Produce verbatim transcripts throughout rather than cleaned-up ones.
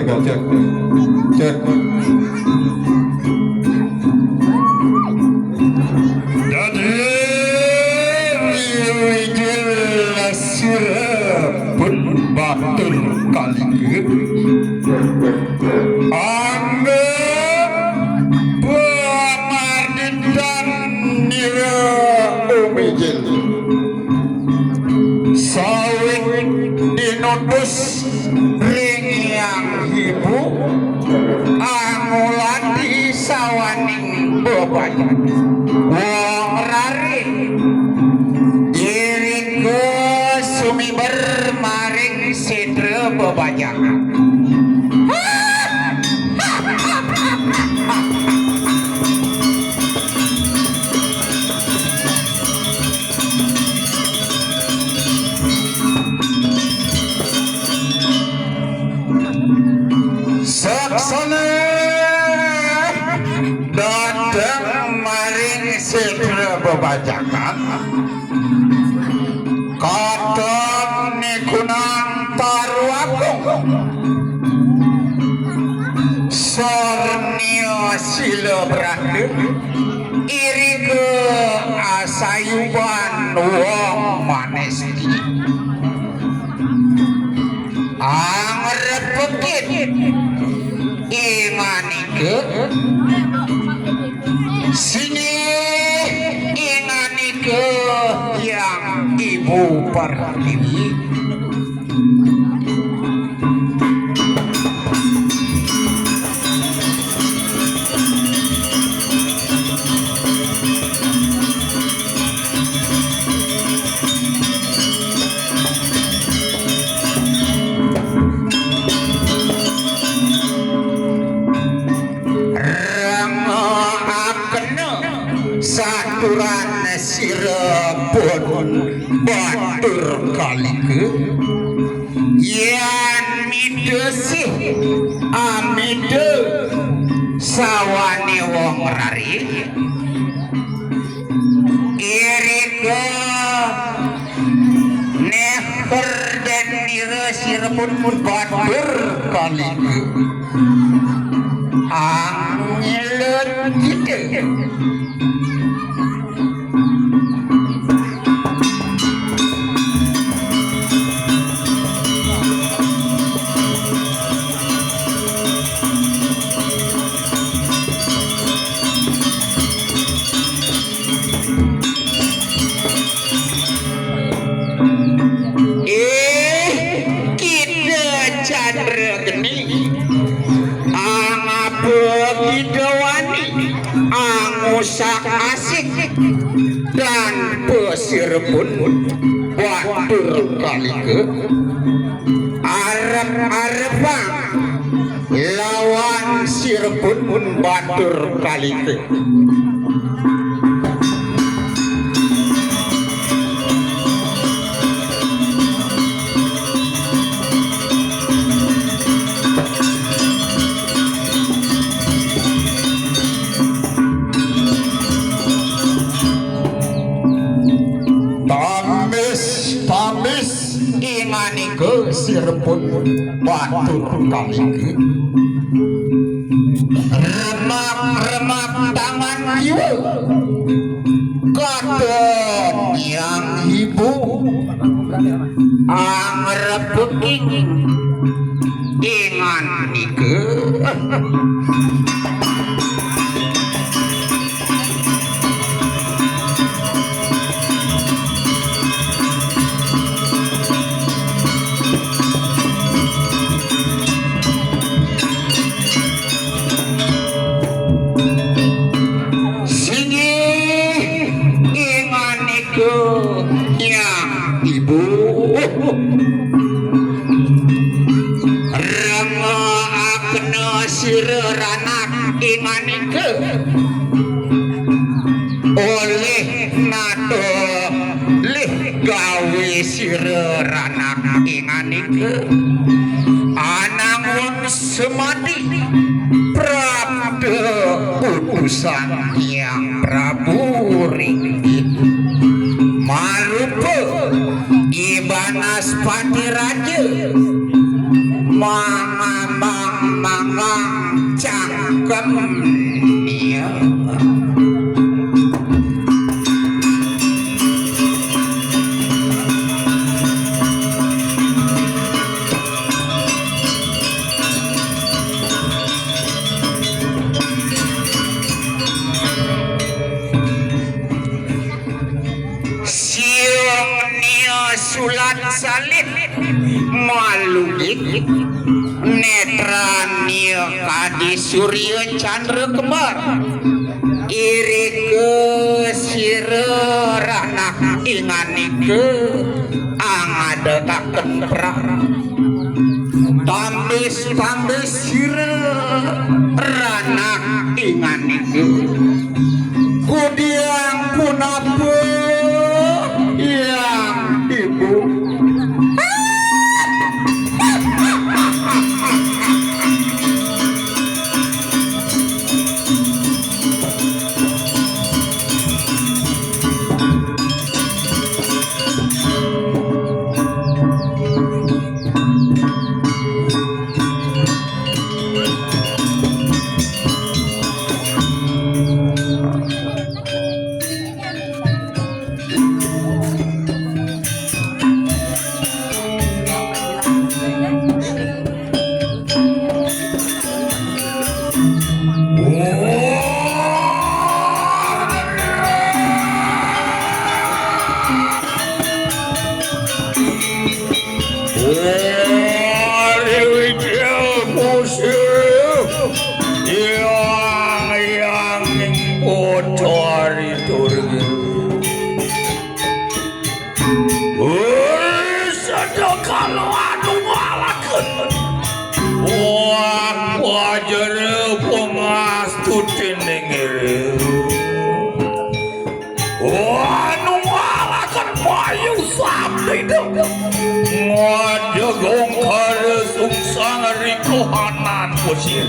Cek, cek. Dadi wijil sira pun batur kalike. Angga pamarditan nira umijil. Sawit dinutus ring Hyang Ibu, angulati sawaning bebajan. Wong rare irika sumiber maring sedra bebajangan. Saksana dateng maring sedra bebajangan, katon nikunang taru agung, sarnia sila brata, irika asayuban wong manesti. Angrepekit inganika, singgih inganika Hyang Ibu Pertiwi. Rengakena saturan sira pun batur kalika, yan midasih amida sawane wong rare, irika neher den nira sira pun batur kalika. Angilut kita. Ih, kita Chandra Geni, angapa kita wani angusak asik dan pasir pun batur kalika, arep-arepang lawan sira pun batur kalika. Tamis, tamis, inganika sira pun batur kalika. Remak-remak tangan kiwa, katon Hyang Ibu, angrepeking inganika. Singgih inganika Hyang Ibu. Rengakena sira ranak inganika. Olih nata lih gawe sira ranak inganika. Anangun semadi prapta utusan Hyang Prabu ring Marupa I Banaspati Raja, mangambang Mangga cangkem. Iya. Siung nia sulat salib malugit, netra nia kadi surya candra kembar. Irika sira ranah inganika angadekaken perang. Tambis-tambis sira ranah inganika. Kudiang punapa yang ibu? Ari wijil kusir yang yang putra rituri. Sedekah anu ngalaken. Wah, wajere pangastuti ning iri. Anu ngalaken mayu sabda. Ngadegong kare sungsang ri kohanan kusir.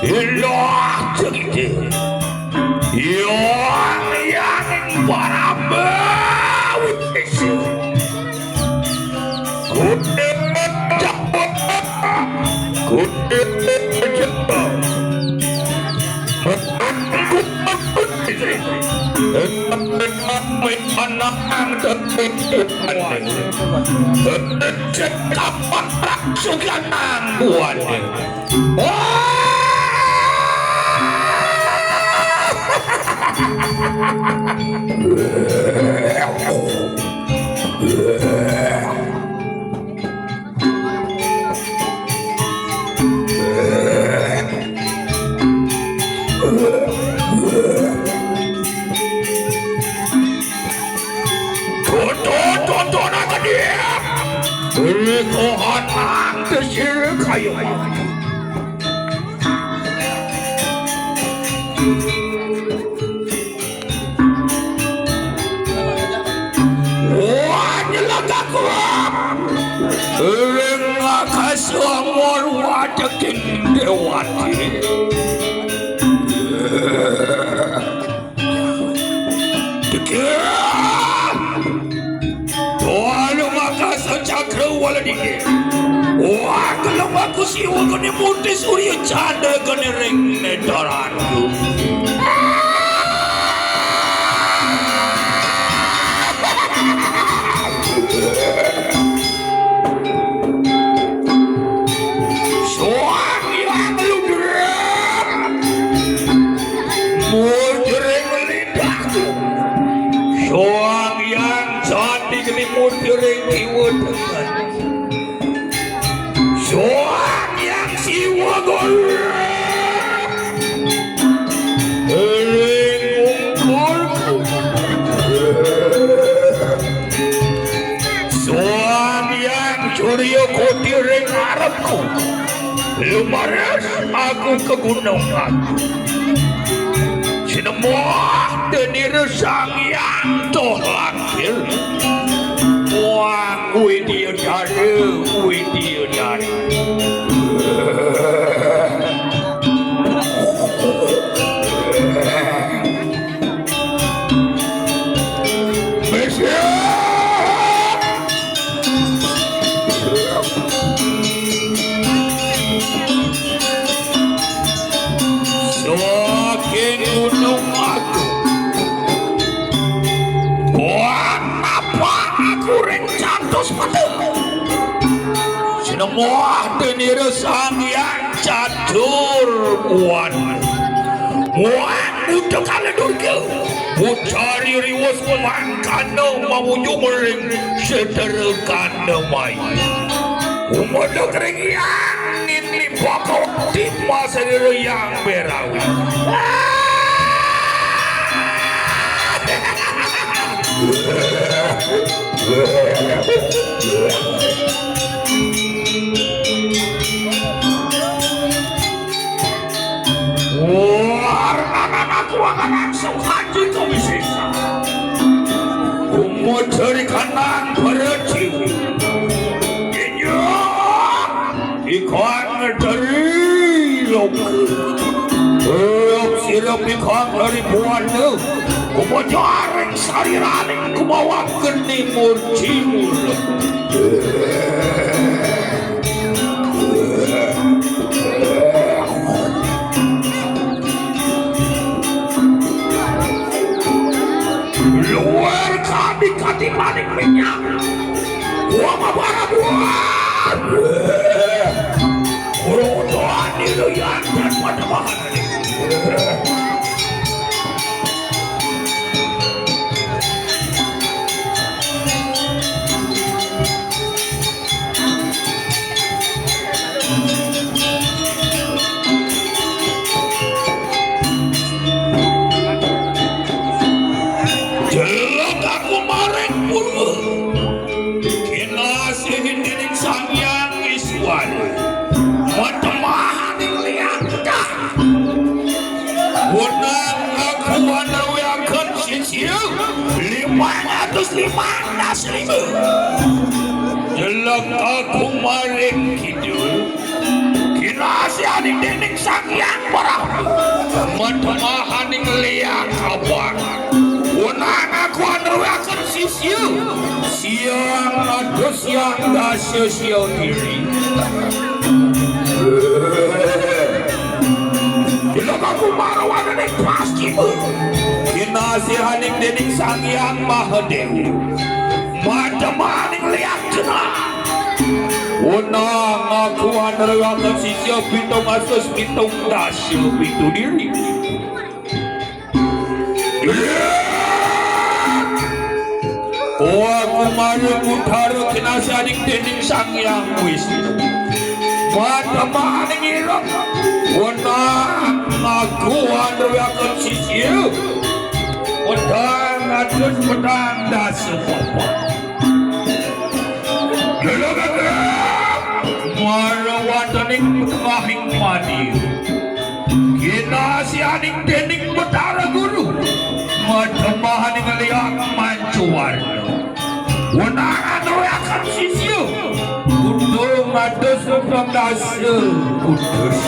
Ilah cekite. Yang yang paramba wis. Kudu jawab. Kudu jawab. Anang tepi. Cekapan suganang buane. Tuntun, tuntunaken dia. Ri kohanan kusir kayu. Wah, nyelak aku. Ring akasa murwa deging dewati. Deging. Walu makasa cakrawala deging. Wah, kelem aku siwa geni muti surya candra geni ring nedaranku. Sang Hyang Ludra. Mujering lidahku. Sang Hyang Candi geni mujering kiwa tengen. Sang Hyang Siwa Gora. Ring ungkur. Sang Hyang Surya Koti ring arepku. Lumaras aku ke Gunung Agung. Sinemah denira Sang Hyang Toh Langkir. Wah, kuwi dia dare, kuwi dia dare. Saking Gunung Agung. Wah, napa aku ring cantos metu. Sinemah denira Sang Hyang Catur Kuan. Wah, utek kala durga. Pucari riwus mangkana mawujung ring sedera kandemai. Umuduk ring Hyang Nini Bhagawati masarira Hyang Berawi. Warnanan aku akan langsung haji kau bisa. Umudari kanang barajiwa. Inya ikang dari loka. Sira pikang dari buana. Kumajaring sariraning kumawa geni murti mula. Luar kami katipaning minyak. Wama para buah. Rodoan niluyan dan pada bahan. Jelek aku maring purwa. Kinasihin dening Sang Hyang Iswara. Matemahaning liang. Wenang aku anuwiaken sisia limang atus limang dasa lima. Jelek aku maring kidul. Kinasihaning dening Sang Hyang Brahma. Matemahaning liang abang. Wenang aku anuwiaken sisia. Siang atus siang dasa sia diri. Jelek aku marwananing pascima. Kinasihaning dening Sang Hyang Mahadewa. Matemahaning liang jenar. Wenang aku anuwiaken sisia pitung atus pitung dasa pitu diri. Wah, Kumara Kuthara kinasihaning dening Sang Hyang Wisnu. Matemahaning ireng. Wenang aku anuwiaken sisia. Petang atus petang dasa papat. Lelebet. Marwataning tengahing mani. Kinasihaning dening Betara Guru. Matemahaning liang mancuwarna. Wenang anuwiaken sisia. Kudu mados pangdasa kudus.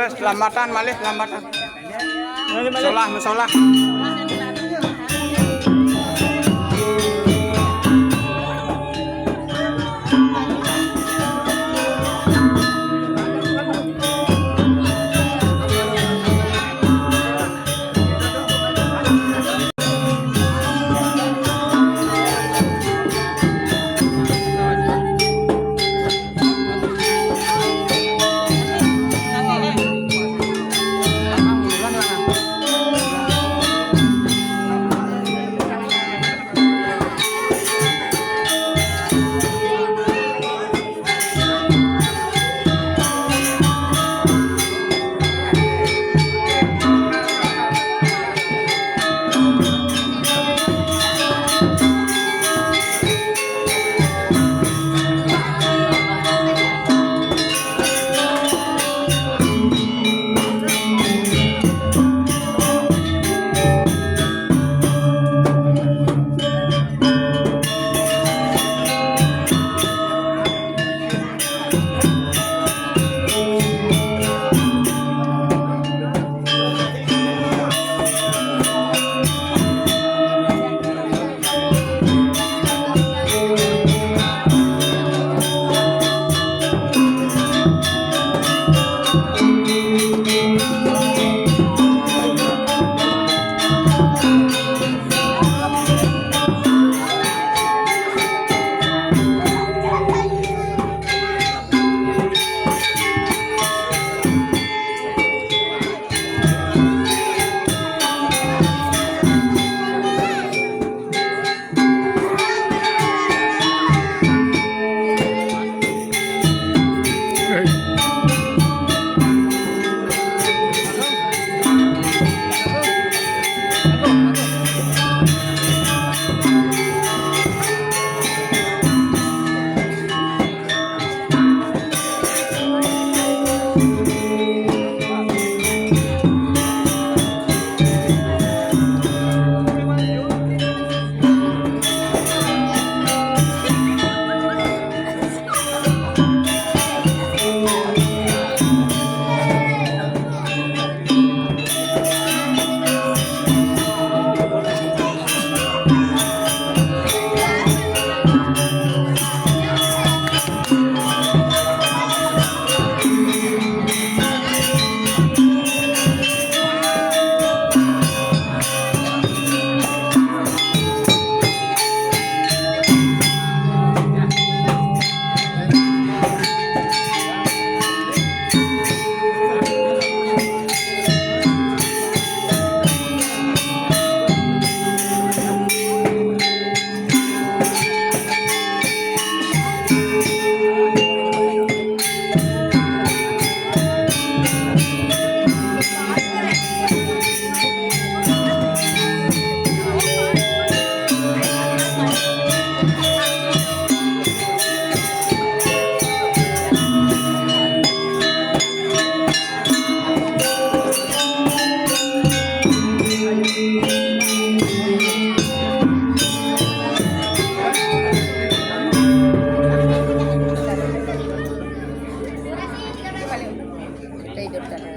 Terus lambatan, malih lambatan. Malih, malih. Solah, musolah. Kita hidupkan.